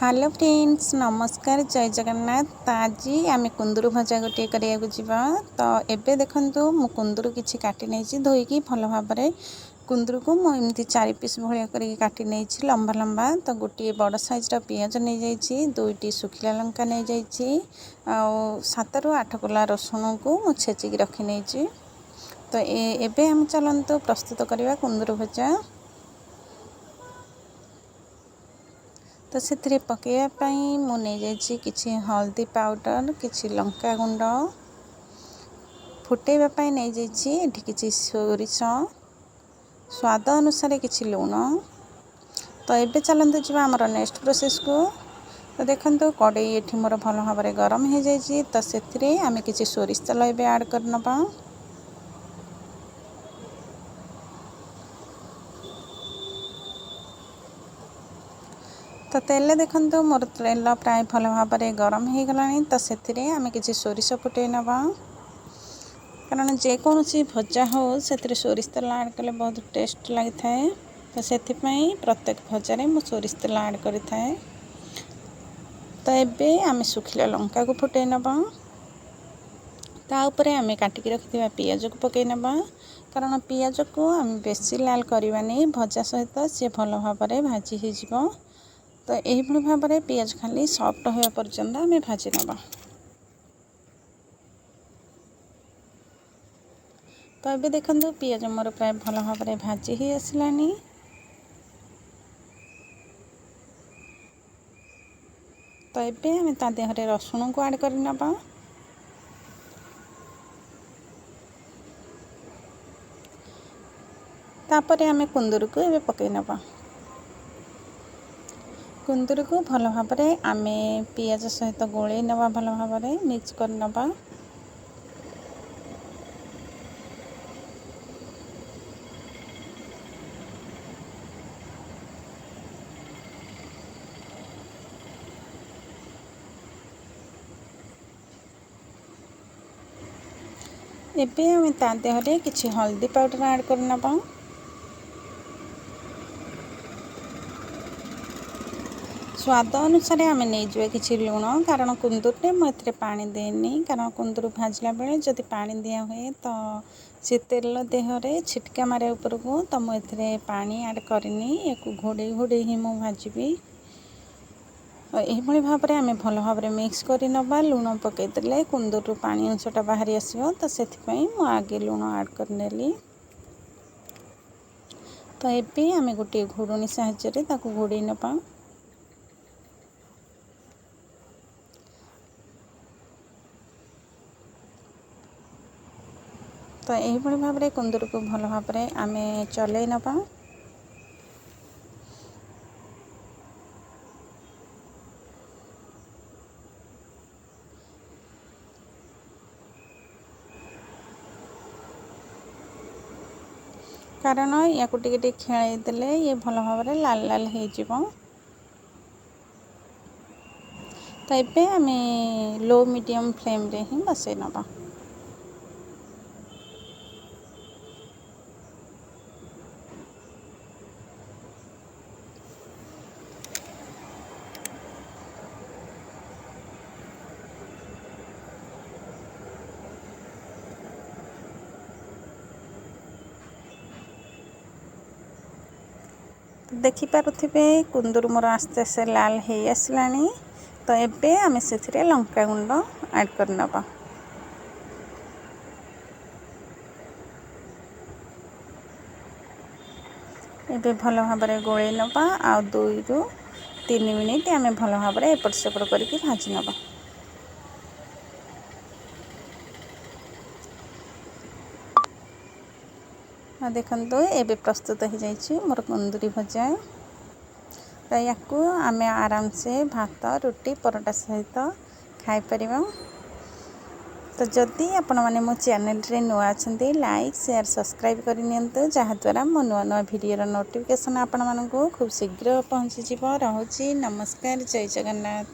Hello friends, ନମସ୍କାର, ଜୟ ଜଗନ୍ନାଥ। ତ ଆଜି ଆମେ କୁନ୍ଦୁରୁ ଭଜା ଗୋଟିଏ କରିବାକୁ ଯିବା। ତ ଏବେ ଦେଖନ୍ତୁ, ମୁଁ କୁନ୍ଦୁରୁ କିଛି କାଟି ନେଇଛି ଧୋଇକି ଭଲ ଭାବରେ। କୁନ୍ଦୁରୁକୁ ମୁଁ ଏମିତି 4 ପିସ୍ ଭଳିଆ କରିକି କାଟି ନେଇଛି ଲମ୍ବା ଲମ୍ବା। ତ ଗୋଟିଏ ବଡ଼ ସାଇଜ୍ର ପିଆଜ ନେଇଯାଇଛି, 2ଟି ଶୁଖିଲା ଲଙ୍କା ନେଇଯାଇଛି ଆଉ 7ରୁ 8 କୋଲା ରସୁଣକୁ ମୁଁ ଛେଚିକି ରଖିନେଇଛି। ତ ଏବେ ଆମେ ଚାଲନ୍ତୁ ପ୍ରସ୍ତୁତ କରିବା କୁନ୍ଦୁରୁ ଭଜା। ତ ସେଥିରେ ପକାଇବା ପାଇଁ ମୁଁ ନେଇଯାଇଛି କିଛି ହଳଦୀ ପାଉଡ଼ର, କିଛି ଲଙ୍କା ଗୁଣ୍ଡ, ଫୁଟେଇବା ପାଇଁ ନେଇଯାଇଛି ଏଠି କିଛି ସୋରିଷ, ସ୍ୱାଦ ଅନୁସାରେ କିଛି ଲୁଣ। ତ ଏବେ ଚାଲନ୍ତୁ ଯିବା ଆମର ନେକ୍ସଟ ପ୍ରୋସେସ୍କୁ। ତ ଦେଖନ୍ତୁ, କଡ଼େଇ ଏଠି ମୋର ଭଲ ଭାବରେ ଗରମ ହେଇଯାଇଛି। ତ ସେଥିରେ ଆମେ କିଛି ସୋରିଷ ତେଲ ଏବେ ଆଡ଼୍ କରିନେବା। ତ ତେଲ ଦେଖନ୍ତୁ, ମୋର ତେଲ ପ୍ରାୟ ଭଲ ଭାବରେ ଗରମ ହେଇଗଲାଣି। ତ ସେଥିରେ ଆମେ କିଛି ସୋରିଷ ଫୁଟେଇ ନେବା, କାରଣ ଯେକୌଣସି ଭଜା ହେଉ ସେଥିରେ ସୋରିଷ ତେଲ ଆଡ଼୍ କଲେ ବହୁତ ଟେଷ୍ଟ ଲାଗିଥାଏ। ତ ସେଥିପାଇଁ ପ୍ରତ୍ୟେକ ଭଜାରେ ମୁଁ ସୋରିଷ ତେଲ ଆଡ଼୍ କରିଥାଏ। ତ ଏବେ ଆମେ ଶୁଖିଲା ଲଙ୍କାକୁ ଫୁଟେଇ ନେବା। ତା ଉପରେ ଆମେ କାଟିକି ରଖିଥିବା ପିଆଜକୁ ପକାଇ ନେବା, କାରଣ ପିଆଜକୁ ଆମେ ବେଶୀ ଲାଲ କରିବାନି, ଭଜା ସହିତ ସିଏ ଭଲ ଭାବରେ ଭାଜି ହେଇଯିବ। ତ ଏହିଭଳି ଭାବରେ ପିଆଜ ଖାଲି ସଫ୍ଟ ହେବା ପର୍ଯ୍ୟନ୍ତ ଆମେ ଭାଜି ନେବା। ତ ଏବେ ଦେଖନ୍ତୁ, ପିଆଜ ମୋର ପ୍ରାୟ ଭଲ ଭାବରେ ଭାଜି ହେଇ ଆସିଲାଣି। ତ ଏବେ ଆମେ ତା ଦେହରେ ରସୁଣକୁ ଆଡ଼୍ କରିନେବା। ତାପରେ ଆମେ କୁନ୍ଦୁରୁକୁ ଏବେ ପକାଇ ନେବା। କୁନ୍ଦୁରୁକୁ ଭଲ ଭାବରେ ଆମେ ପିଆଜ ସହିତ ଗୋଳେଇ ନେବା, ଭଲ ଭାବରେ ମିକ୍ସ କରିନେବା। ଏବେ ଆମେ ତା ଦେହରେ କିଛି ହଳଦୀ ପାଉଡ଼ର ଆଡ଼୍ କରିନେବା। ସ୍ୱାଦ ଅନୁସାରେ ଆମେ ନେଇଯିବା କିଛି ଲୁଣ, କାରଣ କୁନ୍ଦୁରରେ ମୁଁ ଏଥିରେ ପାଣି ଦେଇନି, କାରଣ କୁନ୍ଦୁରୁ ଭାଜିଲା ବେଳେ ଯଦି ପାଣି ଦିଆ ହୁଏ ତ ସେ ତେଲ ଦେହରେ ଛିଟକା ମାରେ ଉପରକୁ। ତ ମୁଁ ଏଥିରେ ପାଣି ଆଡ଼୍ କରିନି, ୟାକୁ ଘୋଡ଼େଇ ଘୋଡ଼େଇ ହିଁ ମୁଁ ଭାଜିବି। ଏହିଭଳି ଭାବରେ ଆମେ ଭଲ ଭାବରେ ମିକ୍ସ କରି ନେବା। ଲୁଣ ପକାଇଦେଲେ କୁନ୍ଦୁରୁ ପାଣି ଅଂଶଟା ବାହାରି ଆସିବ, ତ ସେଥିପାଇଁ ମୁଁ ଆଗେ ଲୁଣ ଆଡ଼୍ କରିନେଲି। ତ ଏବେ ଆମେ ଗୋଟିଏ ଘୋଡ଼ଣୀ ସାହାଯ୍ୟରେ ତାକୁ ଘୋଡ଼େଇ ନେବା। ତ ଏହିଭଳି ଭାବରେ କୁନ୍ଦୁରୁକୁ ଭଲ ଭାବରେ ଆମେ ଚଲେଇ ନେବା। କାରଣ ୟାକୁ ଟିକେ ଟିକେ ଖେଳେଇ ଦେଲେ ଇଏ ଭଲ ଭାବରେ ଲାଲ ଲାଲ ହେଇଯିବ। ତ ଏବେ ଆମେ ଲୋ ମିଡ଼ିୟମ୍ ଫ୍ଲେମ୍ରେ ହିଁ ବସେଇ ନେବା। ଦେଖିପାରୁଥିବେ, କୁନ୍ଦୁରୁ ମୋର ଆସ୍ତେ ଆସ୍ତେ ଲାଲ ହେଇ ଆସିଲାଣି। ତ ଏବେ ଆମେ ସେଥିରେ ଲଙ୍କାଗୁଣ୍ଡ ଆଡ଼୍ କରିନେବା। ଏବେ ଭଲ ଭାବରେ ଗୋଳେଇ ନେବା ଆଉ 2ରୁ 3 ମିନିଟ୍ ଆମେ ଭଲ ଭାବରେ ଏପଟ ସେପଟ କରିକି ଭାଜି ନେବା। ଆଉ ଦେଖନ୍ତୁ, ଏବେ ପ୍ରସ୍ତୁତ ହେଇଯାଇଛି ମୋର କୁନ୍ଦୁରି ଭଜା। ତ ୟାକୁ ଆମେ ଆରାମସେ ଭାତ, ରୁଟି, ପରଟା ସହିତ ଖାଇପାରିବା। ତ ଯଦି ଆପଣମାନେ ମୋ ଚ୍ୟାନେଲରେ ନୂଆ ଅଛନ୍ତି, ଲାଇକ୍, ସେୟାର, ସବସ୍କ୍ରାଇବ୍ କରିନିଅନ୍ତୁ, ଯାହାଦ୍ୱାରା ମୋ ନୂଆ ନୂଆ ଭିଡ଼ିଓର ନୋଟିଫିକେସନ୍ ଆପଣମାନଙ୍କୁ ଖୁବ୍ ଶୀଘ୍ର ପହଞ୍ଚିଯିବ। ରହୁଛି, ନମସ୍କାର, ଜୟ ଜଗନ୍ନାଥ।